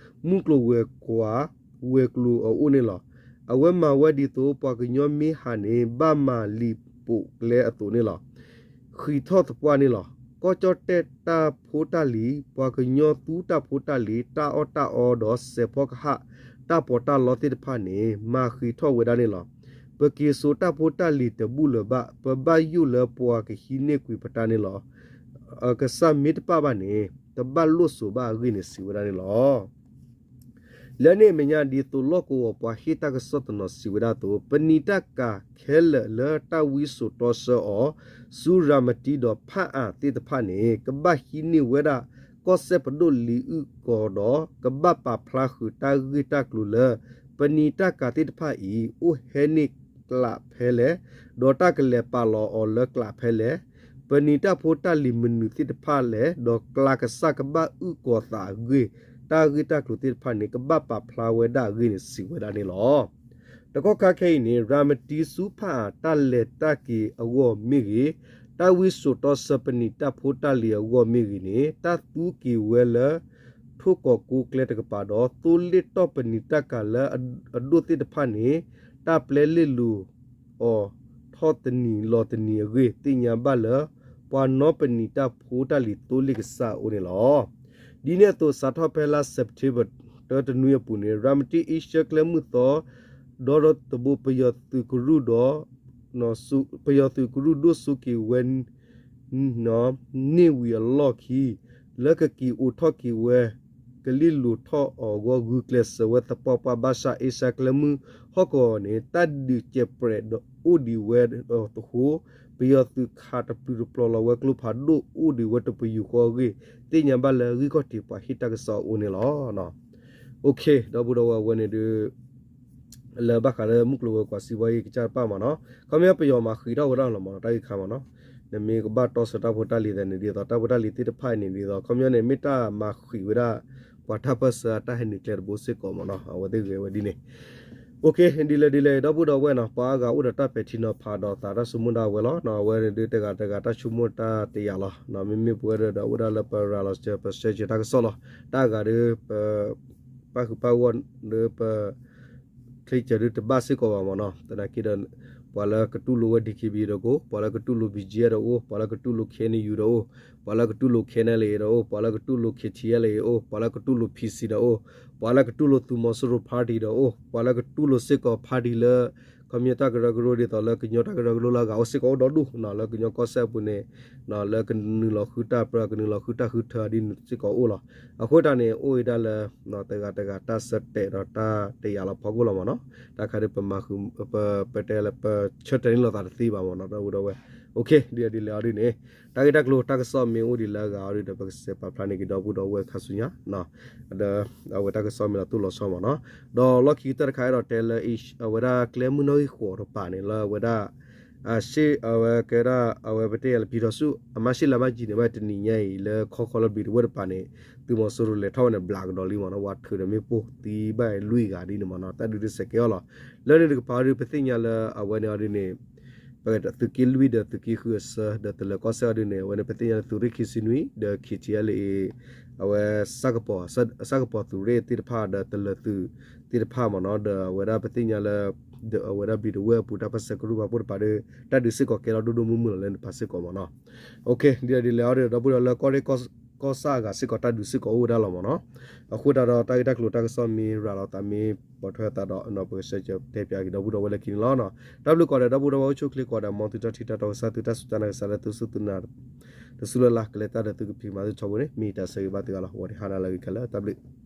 မုၢ်ကျိၤဝဲၤကွာ် ဝဲၤကျိၤအအိၣ်န့ၣ်လီၤ. အဝဲမၤဝဲဒ်သိး ပှၤကညီမ့ၢ်ဟးန့ၣ် ဘၣ်မၤလံာ်ပိာ်ကျဲအသိးန့ၣ်လီၤ. ဃံးထီၣ်သပှၢ်န့ၣ်လီၤ. ကီၢ်ကၠီၣ်တဲၣ်တၢ်ဖိတၢ်လံၤ, ပှၤကညီသူတၢ်ဖိတၢ်လံၤ, တၢ်အီၣ်တၢ်အီဒီးစဲးဖီကဟၣ် တၢ်ပီးတၢ်လီသ့ၣ်တဖၣ်န့ၣ် မၤဃံးထီၣ်ဝဲဒၣ်န့ၣ်လီၤ. ပက့ၤစိာ်တၢ်ဖိတၢ်လံၤတဘူၣ်လၢၤဘၣ်. ပဘၣ်ယိၣ်လၢပှၤကဟံးန့ၢ်ကွံာ်ပတၢ်န့ၣ်လီၤ. အကစၢ်မ့ၢ်တပၣ်ဘၣ်န့ၣ် တဘၣ်လိၣ်စိၤဘၣ်အဂ့ၢ်န့ၣ် စံးဝဲဒၣ်န့ၣ်လီၤ. လၢန့ၣ်အမဲာ်ညါ ဒ်သိးလီၢ်ကဝီၤပှၤဟ့ၣ်တၢ်ကစီၣ်တနီၤစံးဝဲဒၣ်အသိး ပနံာ်တၢ်ကၤခဲလၢာ်လၢတၢ်ဝံစိာ်တီဆၢအီၤ ဆူရၤမတံဒီးဖၣ်အၣ်သ့ၣ်တဖၣ်န့ၣ် ကဘၣ်ဟံးန့ၢ်ဝဲဒၣ် ကီၢ်စဲၣ်ပဒိၣ်လံာ်အုၣ်ကီၤဒီး ကဘၣ်ပာ်ဖျါဃုာ်တၢ်ဂ့ၢ်တၢ်ကျိၤလၢ ပနံာ်တၢ်ကၤသ့ၣ်တဖၣ်အံၤ အိၣ်ဟဲန့ၢ်ကျးဖဲလဲၣ်, ဒီးတၢ်ကလဲၤပာ်လီၤအီၤလၢကျးဖဲလဲၣ်, ပနံာ်တၢ်ဖိတၢ်လံၤမနုၤသ့ၣ်တဖၣ်လဲၣ်, ဒီးကျါကစၢ်ကဘၣ်အုၣ်ကီၤသးအဂ့ၢ် တၢ်ဂ့ၢ်တၢ်ကျိၤသ့ၣ်တဖၣ်န့ၣ် ကဘၣ်ပာ်ဖျါဝဲဒၣ်အဂ့ၢ်န့ၣ် စံးဝဲဒၣ်န့ၣ်လီၤ. တကီၢ်ခါခဲအံၤန့ၣ် ရၤမတံဆူဖၣ်အၣ်တၢ်လဲၤတၢ်က့ၤအဂီၢ်မ့ၢ်ဂ့ၤ, တၢ်ဝံစိာ်တီဆၢပနံာ်တၢ်ဖိတၢ်လံၤအဂီၢ်မ့ၢ်ဂ့ၤန့ၣ် တၢ်သူက့ၤဝဲလၢ ထိၣ်ကီၤကိးကျဲတကပၤဒီး သိလ့ၣ်တီၢ်ပနံာ်တၢ်ကၤလၢအဒိၣ်သ့ၣ်တဖၣ်န့ၣ် တၢ်ပျဲလ့ၣ်လိၤအီၤထီၣ်တနံၤလီၤတနံၤအဂ့ၢ် သ့ၣ်ညါဘၣ်လၢ ပှၤနီပနံာ်တၢ်ဖိတၢ်လံၤသိလ့ၣ်ကစၢ်အအိၣ်န့ၣ်လီၤ. ဒ်န့ၣ်အသိး စးထီၣ်ဖဲလါ September တနွံအပူၤန့ၣ် ရၤမတံအ့ရှၢကျဲမုၢ်သီ ဒီတဘိ ပယီၤသုးကရူၢ်ဒီး ပယီၤသုးကရူၢ်ဒိၣ်စိက့ၤဝဲ န့ၢ်ဝံၤအလီၢ်ခံ လၢကက့ၤအိးထီၣ်က့ၤဝဲ ကလ့ၣ်လိၤထီၣ်အီၤအဂီၢ် ဂုာ်ကျဲးစၢးဝဲသပှၢ်ပှၢ် ဘၣ်ဆၣ်အ့ရှါကျဲမုၢ်ဟီၣ်ကဝီၤန့ၣ် တၢ်ဒုးစဲးပြဲးအိၣ်ဒံးဝဲအဃိ ပယီၤသုးခးတပျုာ်တပျီၤလီၤဝဲကျိဖးဒိၣ်အိၣ်ဒံးဝဲတပယူာ်ဃီအဂ့ၢ် သ့ၣ်ညါဘၣ်လၢဂံၢ်ခီၣ်ထံးပှၤဟ့ၣ်တၢ်ကစီၣ်အအိၣ်န့ၣ်လီၤ. ဒီပုၢ်ဒီဝဲၢ် အဝဲန့ၣ်ဒုး လၢဘၣ်ဃးလၢမုၢ်ကျိၤဝဲၤကွာ်စံးဘီအံၤကစၢ်တဖၣ်မ့ၢ်နီၤ, ခီပညီပယီၤမၤဃံးထီၣ်ဝဲဒၣ်လီၤမ့ၢ်နီၤ တၢ်ဂ့ၢ်ခါမ့ၢ်နီၤ, နမ့ၢ်ကဘၣ်တီဆၢတၢ်ဖိတၢ်လံၤသးန့ၣ် ဒ်သိးတၢ်ဖိတၢ်လံၤသ့ၣ်တဖၣ်အံၤန့ၣ် ဒ်သိး ခီပညီန့ၣ် မ့ၢ်တၢ်မၤဃံးဝဲဒၣ် ပှၤတၢ်ပၢၢ်ဆၢအတၢ်ဟဲနုာ်ကျဲတဘိစ့ၢ်ကီးမ့ၢ်နီၤ အဝဲသ့ၣ်ဂဲၤဝဲဒ်န့ၣ် ဒ်လဲၣ်ဒ်လဲၣ် ဒီပုၢ်ဒီဝဲၢ်နီၤ ပှၤအါဂၤအိၣ်ဒီးတၢ်ပဲာ်ထံနီၤဖးဒီးသးတၢ်ဆိကမိၣ်ဒၣ်ဝဲလီၤ. အဝဲန့ၣ်ဒုးတဂၤတဂၤတၢ်ဆိကမိၣ်တၢ်တယာ်လီၤ. မ့မ့ၢ်ပဝဲဒၣ်ဒီးအိၣ်ဒၣ်လၢပရၤလီၤစၢၤ ပဆှၢစၢၤတၢ်ကစီၣ်လီၤ. တၢ်အဂၤဒုး ပ ပၣ်ဃုာ်ပၣ်ဂီၢ်ဒုးပ ချ့စၢၤဒုးတဘၣ်စ့ၢ်ကီးဘၣ်မ့ၢ်နီၤ. သနာ်က့ဒီး ပှၤလၢကတူၢ်လိာ်ဝဲ DKBA ဒီးကအိၣ်, ပှၤလၢကတူၢ်လိာ် BGF ဒီးအိၣ်, ပှၤလၢကတူၢ်လိာ် KNU ဒီးအိၣ်, ပှၤလၢကတူၢ်လိာ် KNLA ဒီးအိၣ်, ပှၤလၢကတူၢ်လိာ် KTLA အိၣ်, ပှၤလၢကတူၢ်လိာ် PC ဒီးအိၣ်, ပှၤလၢကတူၢ်လိာ်သုးမီၤစိရိၤ party ဒီးအိၣ်, ပှၤလၢကတူၢ်လိာ်စ့ၢ်ကီး party လၢ ခီပညီတၢ်ကရၢကရိဒ်သိးလၢကညီတၢ်ကရၢကရိလၢအဂၤအိၣ်စ့ၢ်ကီးအိၣ်ဒီဒူၣ်နီၤ လၢကညီကီၢ်စဲၣ်အပူၤန့ၣ် လၢကနုာ်လီၤဃုတၢ်ပြၢ ကနုာ်လီၤဃုတၢ်ဃုထၢဒ်န့ၣ်စ့ၢ်ကီးအိၣ်လီၤ. အဃိတၢ်န့ၣ် အိၣ်ဝဲဒၣ်လၢ တဂၤတဂၤတၢ်ဆၢတဲာ်ဒီးတၢ်တယာ်လီၤဖီခိၣ်လီၤမ့ၢ်နီၤ. တၢ်ခါဒုးပမၤဃုာ် ပ ပတဲလၢပဆၢတဲာ်န့ၢ်လိာ်သးတသ့ဘၣ်မ့ၢ်နီၤ ဒီပုၢ်ဒီဝဲၢ်. ဒ်လဲၣ်ဒ်လဲၣ်အီၤဒ်န့ၣ် တၢ်ဂ့ၢ်တၢ်ကျိၤတၢ်ကစီၣ်မ့ၢ်အိၣ်ဒ်လၢအဂၤအီၤဒ်ဒီး ပကစဲးပာ်ဖျါန့ၢ်က့ၤဒီပုၢ်ဒီဝဲၢ်ခါဆူညါ ဒီး အဝဲတၢ်ကစီၣ်မ့ၢ်လီၤတိၢ်လီၤဆီမ့ၢ်နီၤ. ဒီးလီၢ်ခံကတၢၢ်တခါအဲၣ်ဒိးတဲလၢ အဝဲဒၣ်ကျဲမုၢ်နီၣ်ဂံၢ်ဃိးတပၤန့ၣ် လၢအဝဲဒၣ် အဝဲကဲဒၣ် အဝဲပတဲယၤလၢ ပြည်ထောင်စု အမှတ်ရှစ် လမ်းမကြီးန့ၣ် ဝဲတနံၤညါအံၤ လၢခီခီလၢဘျံးတဝဲၢ်တပၤန့ၣ် သုးမီၤစိရိၤလဲၤထီၣ်ဝဲန့ၣ် ဘျးကဒီးလံမ့ၢ်နီၤ ဝးထုးဒီးမ့ၣ်ပိၢ်သံဘၣ်လွံၢ်ဂၤဒ်န့ၣ်မ့ၢ်နီၤ တၢ်ဒုးဒုးစဲးကဲအီၤလီၤ. လၢန့ၣ်တကပၤဒုး ပသ့ၣ်ညါလၢအဝဲန့ၣ်အီၤဒ်န့ၣ် ပသုးက့လွံၢ်ဒီးသုးက့ဃုအဆၢ ဒီးတလၢၤကီၢ်စဲၣ်အီၤဒ်န့ၣ် အဝဲန့ၣ် ပသ့ၣ်ညါလၢသုးရ့ၣ်ခံဆံနွံ ဒီး KTLA အဝဲ ဆၣ်ကပီၤသုးရ့ၣ်သ့ၣ်တဖၣ် ဒီးတလၢၤသုးသ့ၣ်တဖၣ်မ့ၢ်နီၤ ဒီးအဝဲဒၣ်ပသ့ၣ်ညါလၢ အဝဲဒၣ်ဘျံးတဝဲၢ်အပူၤတၢ်ပၢၢ်ဆၢကရူၢ်ဖးပိၢ်တပၤဒီး တၢ်ဒုးစ့ၢ်ကီးကဲထီၣ်ဒိၣ်ဒိၣ်မုၢ်မုၢ်လီၤလၢန့ၣ်တပၤစ့ၢ်ကီးမ့ၢ်နီၤ. ဒ်လဲၣ်ဒ်လဲၣ်အီၤဒီး ဒီပုၢ်ဒီဝဲၢ်လၢကီၢ်ရ့ၣ်ကီၢ်ဆၣ်အဂၤစ့ၢ်ကီး တၢ်ဒုးစ့ၢ်ကီးအိၣ်ဝဲဒၣ်လီၤမ့ၢ်နီၤ. အဃိသတးဒီး တၢ်ဂ့ၢ်တၢ်ကျိၤတၢ်ကစီၣ်မ့ၢ်ရၤလီၤသးမ့ၢ်ပိာ်ထွဲသးဒီး ပကဆဲးတဲပၠးက့ၤဒီပုၢ်ဒီဝဲၢ်လၢခံန့ၣ်လီၤ. တၢ်ဘျုးကိးဂၤဒဲး ဒီပုၢ်ဒီဝဲၢ်အိၣ်ဆူၣ်အိၣ်ချ့ကိးဂၤဒဲး မ်သုတၢ်ထံၣ်တၢ်တီကစၢ်သုတၢ်စူၢ်တၢ်နာ်ကစၢ်လၢသုစူၢ်သုနာ် တစူၢ်လၢ်လၢ် ကလဲၤတၢ်ဒီးသုကဖံးမၤသုထီဘိန့ၣ် မ့ၢ်တၢ်ဆၢဂ့ၤဘၣ်သုဂၤလီၤ. ဝံၤဒံးဟါနၤလၢအဂ့ၤခဲလၢာ် တၢ်ဘျုး